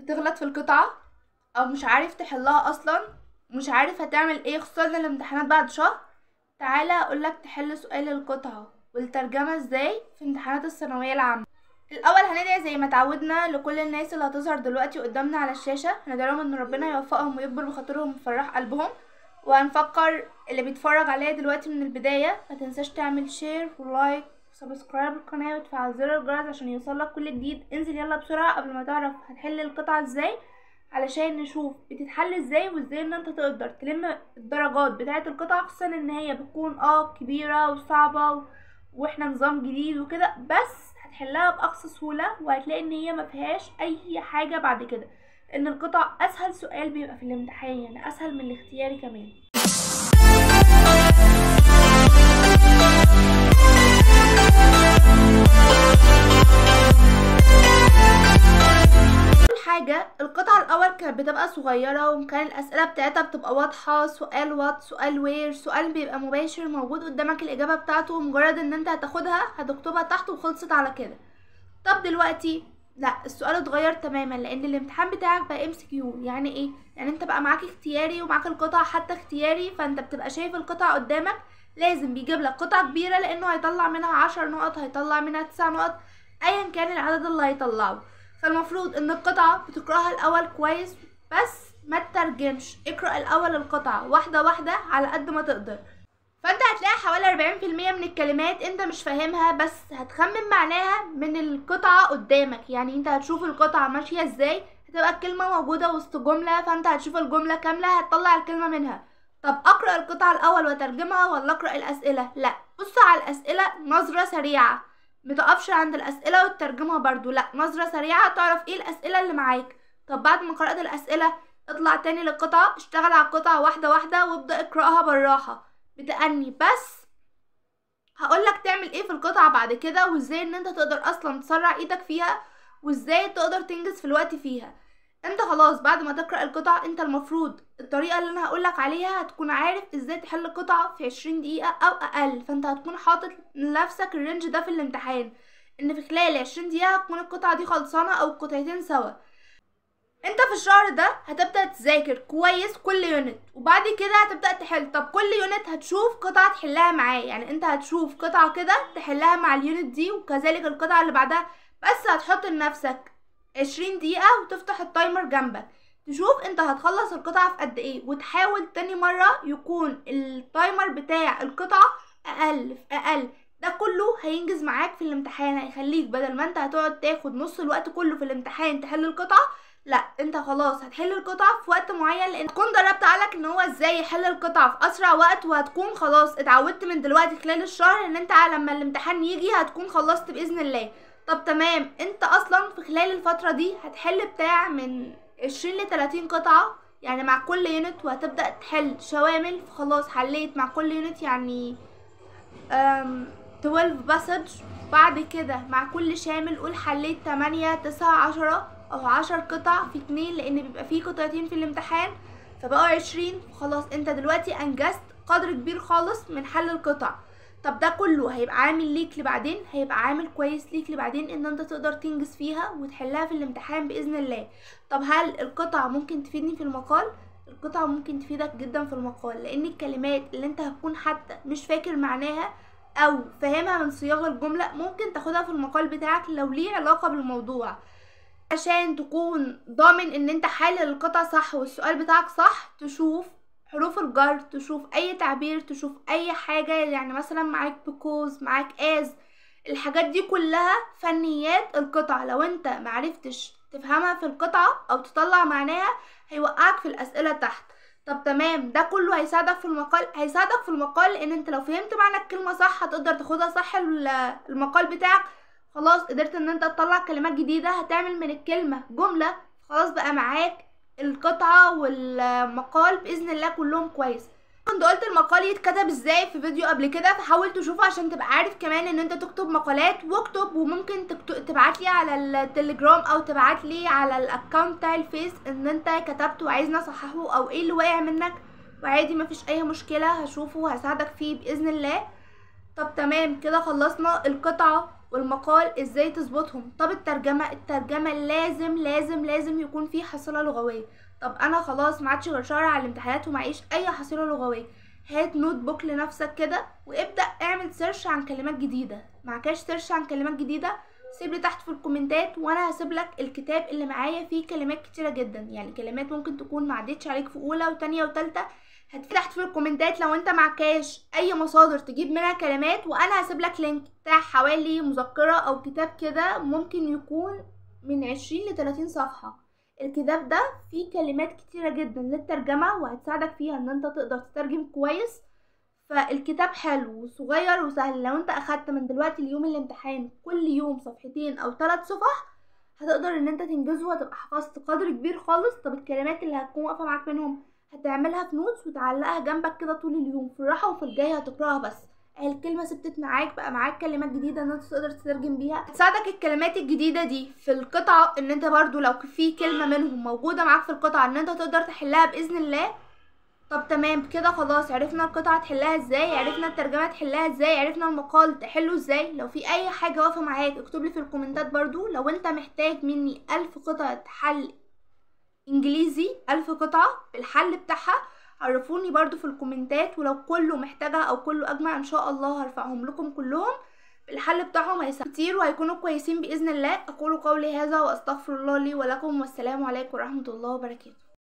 بتغلط في القطعة او مش عارف تحلها اصلا، مش عارف هتعمل ايه، خصوصا الامتحانات بعد شهر. تعالى اقولك تحل سؤال القطعة والترجمة ازاي في امتحانات الثانوية العامة. الاول هندعي زي ما تعودنا لكل الناس اللي هتظهر دلوقتي قدامنا على الشاشة، هندعي لهم ان ربنا يوفقهم ويكبر بخاطرهم ويفرح قلبهم. وهنفكر اللي بيتفرج عليا دلوقتي من البداية، ما تنساش تعمل share و like و subscribe للقناة وتفعل زر الجرس عشان يوصلك كل جديد. انزل يلا بسرعة قبل ما تعرف هتحل القطعة ازاي، علشان نشوف بتتحل ازاي وازاي ان انت تقدر تلم الدرجات بتاعة القطعة، خصوصا ان هي بتكون كبيرة وصعبة واحنا نظام جديد وكده، بس هتحلها باقصى سهولة وهتلاقي ان هي ما فيهاش اي حاجة بعد كده، ان القطع اسهل سؤال بيبقى في الامتحان، يعني اسهل من الاختياري كمان. حاجة القطعة الأول كانت بتبقى صغيرة وكان الأسئلة بتاعتها بتبقى واضحة، سؤال what، سؤال where، سؤال بيبقى مباشر موجود قدامك الإجابة بتاعته، مجرد ان انت هتاخدها هتكتبها تحت وخلصت على كده. طب دلوقتي لا، السؤال اتغير تماما، لأن الامتحان بتاعك بقى MCQ. يعني ايه؟ يعني انت بقى معاك اختياري ومعاك القطعة حتى اختياري، فانت بتبقى شايف القطعة قدامك. لازم بيجيب لك قطعة كبيرة لأنه هيطلع منها 10 نقط، هيطلع منها 9 نقط، ايا كان العدد اللي هيطلعه. فالمفروض ان القطعة بتقرأها الاول كويس، بس ما تترجمش، اقرأ الاول القطعة واحدة واحدة على قد ما تقدر. فانت هتلاقي حوالي 40% من الكلمات انت مش فاهمها، بس هتخمن معناها من القطعة قدامك. يعني انت هتشوف القطعة ماشية ازاي، هتبقى الكلمة موجودة وسط جملة، فانت هتشوف الجملة كاملة هتطلع الكلمة منها. طب اقرأ القطعة الاول وترجمها ولا اقرأ الاسئلة؟ لا، بص على الاسئلة نظرة سريعة، متقفش عند الأسئلة وتترجمها برضو، لا، نظرة سريعة تعرف ايه الأسئلة اللي معاك. طب بعد ما قرأت الأسئلة اطلع تاني للقطعة، اشتغل على القطعة واحدة واحدة وابدأ اقرأها بالراحة بتأني. بس هقولك تعمل ايه في القطعة بعد كده، وازاي ان انت تقدر اصلا تسرع ايدك فيها، وازاي تقدر تنجز في الوقت فيها. انت خلاص بعد ما تقرأ القطعة، انت المفروض الطريقة اللي انا هقولك عليها هتكون عارف ازاي تحل القطعة في 20 دقيقة او اقل. فانت هتكون حاطط لنفسك ال range ده في الامتحان، ان في خلال 20 دقيقة هتكون القطعة دي خلصانة او القطعتين سوا. انت في الشهر ده هتبدأ تذاكر كويس كل unit، وبعد كده هتبدأ تحل. طب كل unit هتشوف قطعة تحلها معاه، يعني انت هتشوف قطعة كده تحلها مع ال unit دي، وكذلك القطعة اللي بعدها. بس هتحط لنفسك 20 دقيقة وتفتح ال timer جنبك، تشوف انت هتخلص القطعة في قد ايه، وتحاول تاني مرة يكون ال timer بتاع القطعة اقل في اقل. ده كله هينجز معاك في الامتحان، هيخليك بدل ما انت هتقعد تاخد نص الوقت كله في الامتحان تحل القطعة، لا، انت خلاص هتحل القطعة في وقت معين، لان تكون دربت عقلك ان هو ازاي يحل القطعة في اسرع وقت، وهتكون خلاص اتعودت من دلوقتي خلال الشهر ان انت لما الامتحان يجي هتكون خلصت باذن الله. طب تمام، انت اصلا في خلال الفترة دي هتحل بتاع من 20 ل 30 قطعة يعني مع كل unit، وهتبدأ تحل شوامل. خلاص حليت مع كل unit يعني 12 passage، بعد كده مع كل شامل قول حليت 8 9 10 او 10 قطع في 2، لان بيبقى فيه قطعتين في الامتحان، فبقوا 20. خلاص انت دلوقتي انجزت قدر كبير خالص من حل القطع. طب ده كله هيبقى عامل ليك لبعدين، هيبقى عامل كويس ليك لبعدين ان انت تقدر تنجز فيها وتحلها في الامتحان باذن الله. طب هل القطعة ممكن تفيدني في المقال؟ القطعة ممكن تفيدك جدا في المقال، لان الكلمات اللي انت هتكون حتى مش فاكر معناها او فاهمها من صياغة الجملة ممكن تاخدها في المقال بتاعك لو ليه علاقة بالموضوع، عشان تكون ضامن ان انت حالل القطعة صح والسؤال بتاعك صح. تشوف حروف الجر، تشوف اي تعبير، تشوف اي حاجة، يعني مثلا معاك because، معاك as، الحاجات دي كلها فنيات القطعة. لو انت معرفتش تفهمها في القطعة او تطلع معناها هيوقعك في الاسئلة تحت. طب تمام، ده كله هيساعدك في المقال، هيساعدك في المقال لان انت لو فهمت معنى الكلمة صح هتقدر تاخدها صح المقال بتاعك. خلاص قدرت ان انت تطلع كلمات جديدة، هتعمل من الكلمة جملة، خلاص بقى معاك القطعة والمقال بإذن الله كلهم كويس. كنت قلت المقال يتكتب ازاي في فيديو قبل كده، فحاول تشوفه عشان تبقى عارف كمان ان انت تكتب مقالات. واكتب، وممكن تبعت لي على التليجرام او تبعت لي على ال account بتاع الفيس ان انت كتبت وعايزني اصححه او ايه اللي واقع منك، وعادي مفيش اي مشكلة، هشوفه وهساعدك فيه بإذن الله. طب تمام كده خلصنا القطعة والمقال ازاي تظبطهم. طب الترجمة، الترجمة لازم لازم لازم يكون في حصيلة لغوية. طب انا خلاص ما عادش غير شهر على الامتحانات ومعيش اي حصيلة لغوية، هات notebook لنفسك كده وابدأ اعمل search عن كلمات جديدة. معكاش search عن كلمات جديدة، سيب لي تحت في الكومنتات وانا هسيب لك الكتاب اللي معايا فيه كلمات كتيرة جدا، يعني كلمات ممكن تكون ما عدتش عليك في اولى وتانية وتالتة. هتلاقي تحت في الكومنتات لو انت معكاش اي مصادر تجيب منها كلمات، وانا هسيب لك link بتاع حوالي مذكرة او كتاب كده ممكن يكون من 20 ل 30 صفحة. الكتاب ده فيه كلمات كتيرة جدا للترجمة وهتساعدك فيها ان انت تقدر تترجم كويس. فالكتاب حلو وصغير وسهل، لو انت اخدت من دلوقتي ليوم الامتحان كل يوم صفحتين او 3 صفح هتقدر ان انت تنجزه وهتبقى حفظت قدر كبير خالص. طب الكلمات اللي هتكون واقفة معاك منهم هتعملها في notes وتعلقها جنبك كده طول اليوم في الراحة وفي الجاي هتقراها، بس الكلمة ثبتت معاك بقى معاك كلمات جديدة ان انت تقدر تترجم بيها. هتساعدك الكلمات الجديدة دي في القطعة ان انت برضو لو في كلمة منهم موجودة معاك في القطعة ان انت تقدر تحلها باذن الله. طب تمام كده خلاص، عرفنا القطعة تحلها ازاي، عرفنا الترجمة تحلها ازاي، عرفنا المقال تحله ازاي. لو في اي حاجة واقفة معاك اكتب لي في الكومنتات برضو. لو انت محتاج مني 1000 قطعه حل انجليزي، 1000 قطعه بالحل بتاعها، عرفوني برضو في الكومنتات. ولو كله محتاجها او كله اجمع ان شاء الله هرفعهم لكم كلهم بالحل بتاعهم، هيساعدوا كتير وهيكونوا كويسين باذن الله. اقول قولي هذا واستغفر الله لي ولكم، والسلام عليكم ورحمة الله وبركاته.